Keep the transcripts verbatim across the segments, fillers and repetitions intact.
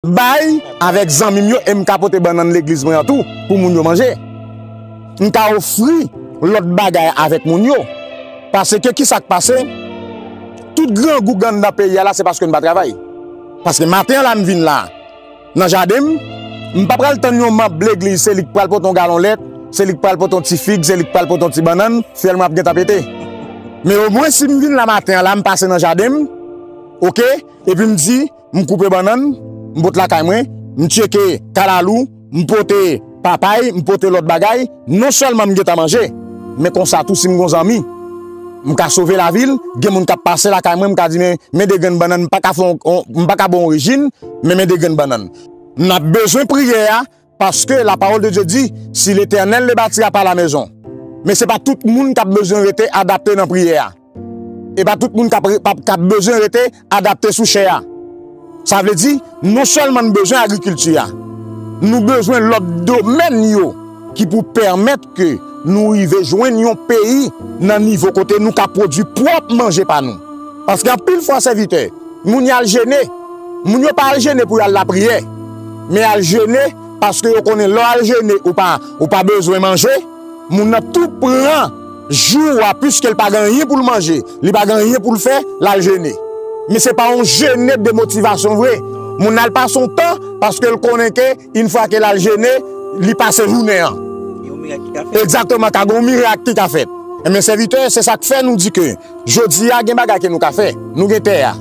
bay avèk zanmi m yo e m ka pote bannann legliz mwen an tou pou moun yo manje. M ka ofri lòt bagay avèk moun yo. Paske ki sa k pase? Tout grangou k anndan peyi a la, se paske n pa travay. Paske maten an la, m vin la, nan jaden m, m pa pral tann yon manm legliz, se li k pral pote yon galon lèt, se li k pral pote yon ti fig, se li k pral pote yon ti bannann, fyèl mwen ap gentan pete. Men omwen, si m vin la maten an la, m pase nan jaden m, oke, epi m di, m koupe bannann, m pote lakay mwen, m tcheke kalalou, m pote papay, m pote lòt bagay, non sèlman m gentan manje, men konsa tou, si m gon zanmi, m ka sove lavi l, gen moun k ap pase lakay mwen, m ka di, men, men de grenn bannann, m pa ka fè on, on, m pa ka ba w on rejim, men, men de grenn bannann. N ap bezwen priyè a, paske la parole de Dieu dit, si l'Éternel ne bâtira pas la maison. Men se pa tout moun k ap bezwen rete adapte nan priyè a. E pa tout moun k ap, k ap, k ap bezwen rete adapte sou chè a. Sa vle di, non sèlman n bezwen agrikilti a, nou bezwen lòt domèn yo ki pou pèmèt ke nou rive jwenn yon peyi nan nivo kote nou ka pwodui pwòp manje pa nou. Paske anpil fwa, sèvitè, moun y al jene. Moun yo pa al jene pou y al lapriyè, men y al jene paske yo konnen lè w al jene, ou pa, ou pa bezwen manje. Moun nan tou pran jou a, piske l pa gen anyen pou l manje, li pa gen anyen pou l fè, l al jene. Men se pa yon jene de motivasyon vre. Moun nan al pase yon tan, paske l konnen ke yon fwa ke l al jene, li pase jounen an. Yon mirak ki ka fèt. Egzakteman, ka gen yon mirak ki ka fèt. Ebyen, sèvitè, se sa k fè nou di ke jodi a, gen bagay ke nou ka fè. Nou gen tè a.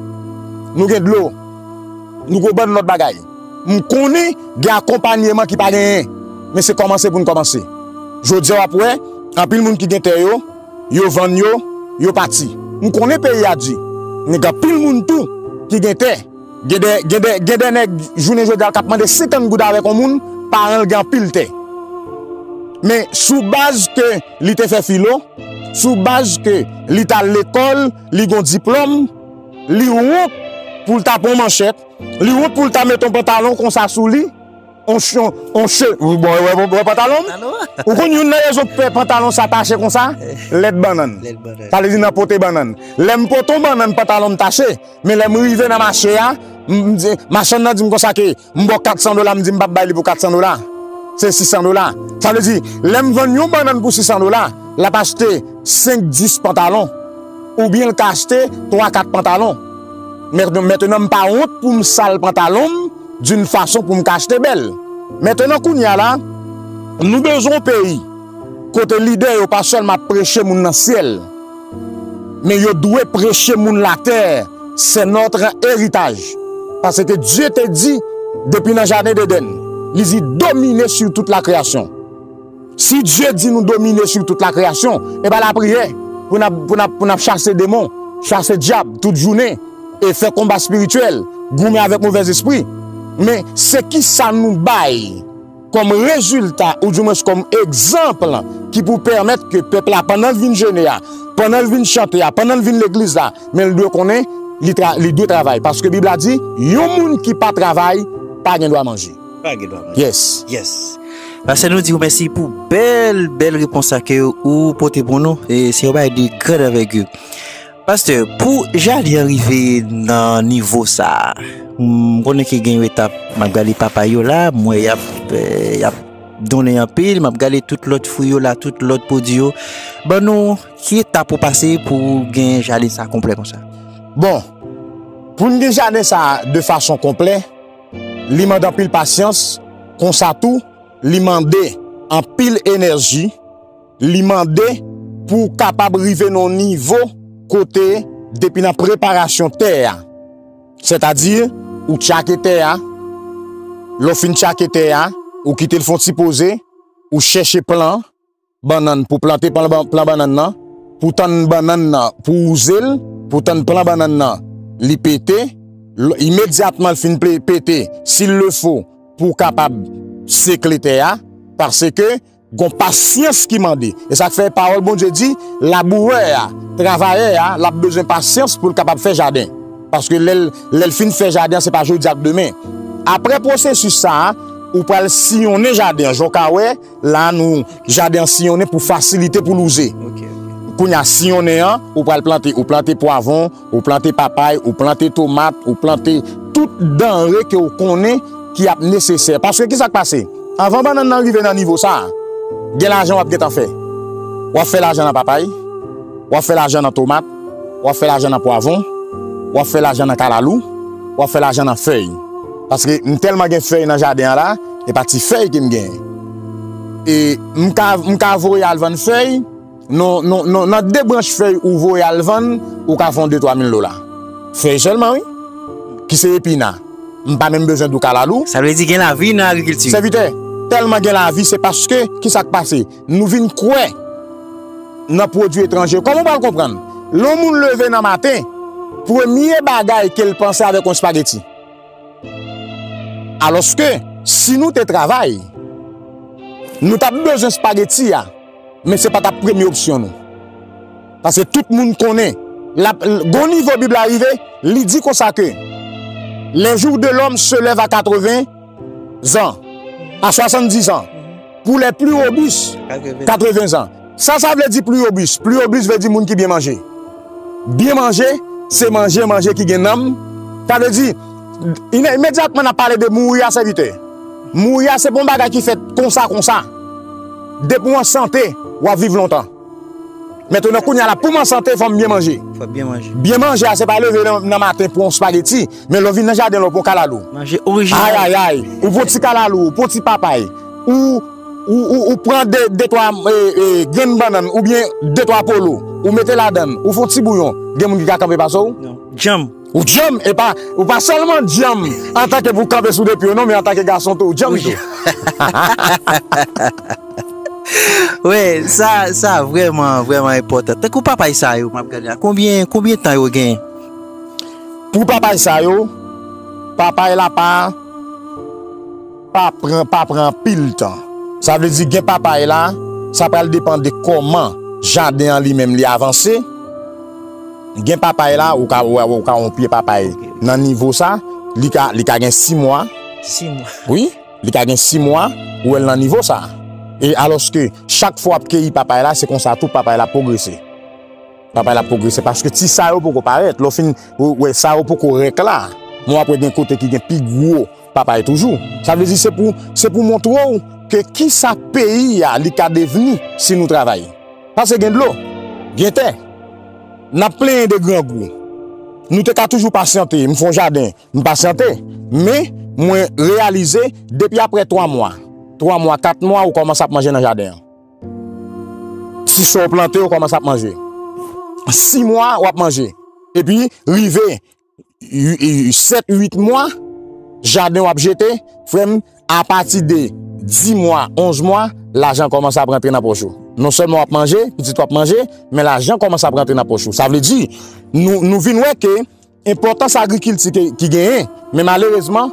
Nou gen dlo. Nou gen yon bann lòt bagay. M konnen gen akonpanyeman ki pa genyen, men se kòmanse pou n kòmanse. Jodi a, w ap wè, anpil moun ki gen tè yo, yo vann yo, yo pati. M konnen peyi a di, men gen anpil moun tou ki gen tè. Gen de, gen de, gen de nèg, jounen jodi a, k ap mande senkant goud avèk yon moun, paran l gen anpil tè. Men sou baz ke li te fè filo, sou baz ke li t al lekòl, li gen yon diplòm, li wont pou l ta pran yon manchèt, li wont pou l ta met yon pantalon konsa sou li, on ch-, on, on che-, bon, wè, wè, wè pantalon m? Pantalon? Ou konn youn nan rezon k fè pantalon sa tache konsa? Lèt bannann. Lèt bannann. Sa vle di nan pote bannann. Lè m pote yon bannann, pantalon m tache. Men lè m rive nan mache a, m, m di, machann nan di m konsa ke m ba w kat san dola, m di m p ap bay li pou kat san dola. Se sis san dola. Sa vle di, lè m vann yon bannann pou sis san dola, l ap achte senk, dis pantalon. Oubyen l ka achte twa, kat pantalon. Men, mentnan, m pa wont pou m sal pantalon m d'une façon pou m ka achte bèl. Mentnan, kounye a la, nou bezwen yon peyi kote lidè yo pa sèlman ap preche moun nan syèl, men yo dwe preche moun latè. C'est notre héritage. Paske Dye te di, depi nan jaden Edenn, li di, domine sur toute la création. Si Dye di nou domine sur toute la création, e pa lapriyè pou n ap, pou n ap, pou n ap chase demon, chase dyab tout jounen, e fè konba espirityèl, goumen avèk movèzespri. Men se ki sa nou bay kòm rezilta, oudimwens kòm egzanp, ki pou pèmèt ke pèp la, pandan l vin jene a, pandan l vin chante a, pandan l vin legliz la, men l dwe konnen li tra-, li dwe travay. Paske Bib la di, yon moun ki pa travay, pa gen dwa manje. Pa gen dwa manje. Yes. Yes. Pastè, nou di w mèsi pou bèl, bèl repons sa ke ou pote pou nou. E se yon bagay de gran anvègi. Pastè, pou jaden an rive nan nivo sa a, m konnen ke gen yon etap, m ap gade papay yo la, m wè y ap, eh, y ap donnen anpil, m ap gade tout lòt fwi yo la, tout lòt pwodui yo. Ban nou, ki etap ou pase pou w gen jaden sa konplè konsa? Bon, pou n gen jaden sa de fason konplè, li mande anpil pasyans, konsa tou, li mande anpil enèji, li mande pou w kapab rive nan yon nivo kote depi nan preparasyon tè a, sètadi ou tchake tè a, lè w fin tchake tè a, ou kite l fè yon ti poze, ou chèche plan bannann pou plante plan, plan bannann nan, pou tann bannann nan, pou wouze l, pou tann plan bannann nan, li pete, l-, imedyatman l fin ple-, pete, s'il le faut, pou w kapab sekle tè a, paske gon pasyans ki mande. E sa k fè pawòl Bondye di, labourè a, travayè a, l ap bezwen pasyans pou l kapab fè jaden. Paske lè l, lè l fin fè jaden an, se pa jodi ak demen. Apre pwosesis sa a, ou pral siyonnen jaden an. Jan w ka wè, la nou, jaden an siyonnen pou fasilite pou l wouze. Ok, ok. Kounye a, siyonnen an, ou pral plante, ou plante pwavwon, ou plante papay, ou plante tomat, ou plante tout danre ke w konnen ki ap nesesè. Paske ki sa k pase? Anvan bannann nan rive nan nivo sa a, gen lajan w ap gentan fè. W ap fè lajan nan papay, w ap fè lajan nan tomat, w ap fè lajan nan pwavwon, w ap fè lajan nan kalalou, w ap fè lajan nan fèy. Paske m tèlman gen fèy nan jaden an la, e pa ti fèy ke m genyen. E m ka, m ka voye al vann fèy, non, non, non, nan de branch fèy ou voye al vann, ou ka fè yon de twa mil dola. Fèy sèlman, wi. Ki se epina. M pa menm bezwen di w kalalou. Sa vle di gen lavi nan agrikilti. Sèvitè, tèlman gen lavi, se paske, ki sa k pase? Nou vin kwè nan pwodui etranje. Kòman w pral konprann? Lè yon moun leve nan maten, premye bagay ke l panse avèk yon espageti. Alòske, si nou te travay, nou t ap bezwen espageti a, men se pa t ap premye opsyon nou. Paske tout moun konnen, l ap, gon nivo Bib la rive, li di konsa ke, les jours de l'homme se lèvent à quatre-vingts ans, à soixante-dix ans, pour les plus robustes, quatre-vingts ans. Sa, sa vle di pli obis? Pli obis vle di moun ki byen manje. Byen manje, se manje, manje ki gen nanm. Sa vle di, ine-, imedyatman n ap pale de mouri a, sèvitè. Mouri a, se pa yon bagay ki fèt konsa, konsa. Depi w an sante, w ap viv lontan. Mentnan, kounye a la, pou m an sante, fò m byen manje. Fò byen manje. Byen manje a, se pa leve nan, nan maten pou yon spageti, men lè w vin nan jaden la, w pran kalalou. Manje orijinal. Ay, ay, ay. Ou pran ti kalalou, ou pran ti papay. Ou, ou, ou, ou pran de, de twa, e, e, grenn bannann, oubyen de twa polo. Ou mete ladann, ou fè yon ti bouyon. Gen moun ki ka kanpe pase w? Non. Djanm. Ou djanm, e pa, ou pa sèlman djanm antanke pou kanpe sou de pye w, non, men antanke gason tou, ou djanm tou. Wi, sa, sa vrèman, vrèman enpòtan. Tankou papay sa yo, m ap gade la. Konbyen, konbyen tan yo gen? Pou papay sa yo, papay la pa, pa pran, pa pran anpil tan. Sa vle di gen papay la, sa pral depann de kòman jaden an li menm li avanse. Gen papay la, ou ka, ou, ou ka wè yon pye papay nan nivo sa, li ka, li ka gen sis mwa. Sis mwa. Wi, li ka gen sis mwa, ou wè l nan nivo sa. E alòske, chak fwa w ap keyi papay la, se konsa tout papay la ap pwogrese. Papay la ap pwogrese, paske ti sa yo poko parèt. Lè w fin, ou wè sa yo poko rèk la. Men w ap wè gen kote ki gen pi gwo papay toujou. Sa vle di se pou, se pou montre w ke kisa peyi a li ka devni si nou travay. Paske gen dlo, gen tè. N ap plenyen de grangou. Nou te ka toujou pasyante, m fè yon jaden, m pasyante. Men, mwen reyalize, depi apre twa mwa, twa mwa, kat mwa, ou kòmanse ap manje nan jaden an. Ti sa w plante, ou kòmanse ap manje. Sis mwa, w ap manje. Epi, rive, ui-, ui-, sèt, uit mwa, jaden w ap jete, frè m, apati de dis mwa, onz mwa, lajan kòmanse ap rantre nan pòch ou. Non sèlman w ap manje, pitit w ap manje, men lajan kòmanse ap rantre nan pòch ou. Sa vle di, nou, nou vin wè ke enpòtans agrikilti ke, ki genyen, men malerezman,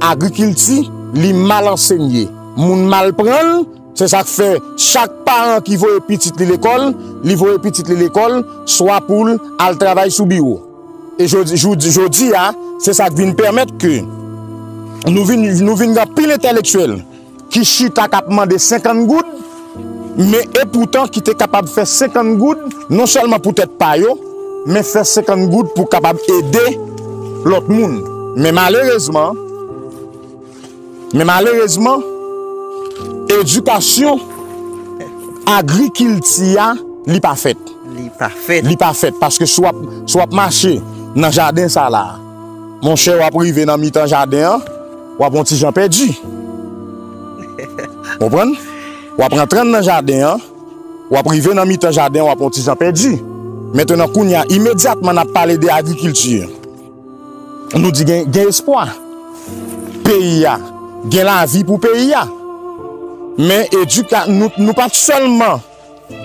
agrikilti, li mal ansenye. Moun mal pran l, se sa k fè chak paran ki voye pitit li lekòl, li voye pitit li lekòl, swa pou l al travay sou biwo. E jodi, jodi, jodi a, se sa k vin pèmèt ke nou vin, nou vin gen anpil entèlektyèl ki chita k ap mande senkant goud, men epoutan ki te kapab fè senkant goud, non sèlman pou tèt pa yo, men fè senkant goud pou kapab ede lòt moun. Men malerezman, men malerezman, edikasyon agrikilti a, li pa fèt. Li pa fèt. Li pa fèt, paske si w ap, si w ap mache nan jaden sa la, monchè, w ap rive nan mitan jaden an, w ap yon ti jan pèdi. Konprann? W ap rantre nan jaden an, w ap rive nan mitan jaden an, w ap yon ti jan pèdi. Mentnan, kounye a, imedyatman n ap pale de agrikilti, nou di gen, gen espwa. Peyi a, gen lavi pou peyi a. Men edika-, nou, nou pa t sèlman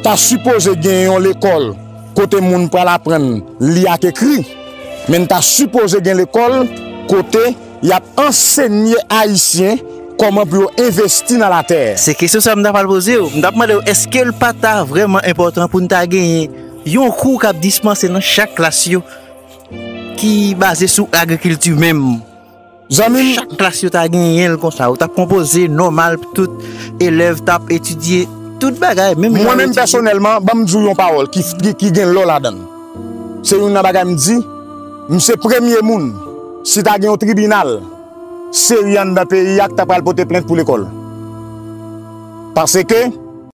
ta sipoze gen yon lekòl kote moun pral aprann li ak ekri, men n ta sipoze gen lekòl kote y ap ansenye Ayisyen kòman pou yo envesti nan latè. Se kesyon sa m ta pral poze w. M t ap mande w, èske l pa ta vrèman enpòtan pou n ta genyen yon kou k ap dispanse nan chak klas yo ki baze sou agrikilti menm? Zanmi m. Chak klas yo ta genyen l konsa. Ou t ap konpoze nòmal pou tout elèv t ap etidye tout bagay, menm jan yo etidye. Mwen menm pèsonèlman, ban m di w yon pawòl ki, ki, ki gen lò ladan l. Se youn nan bagay m di, m se premye moun si ta gen yon tribinal serye anndan peyi a ki ta pral pote plent pou lekòl. Paske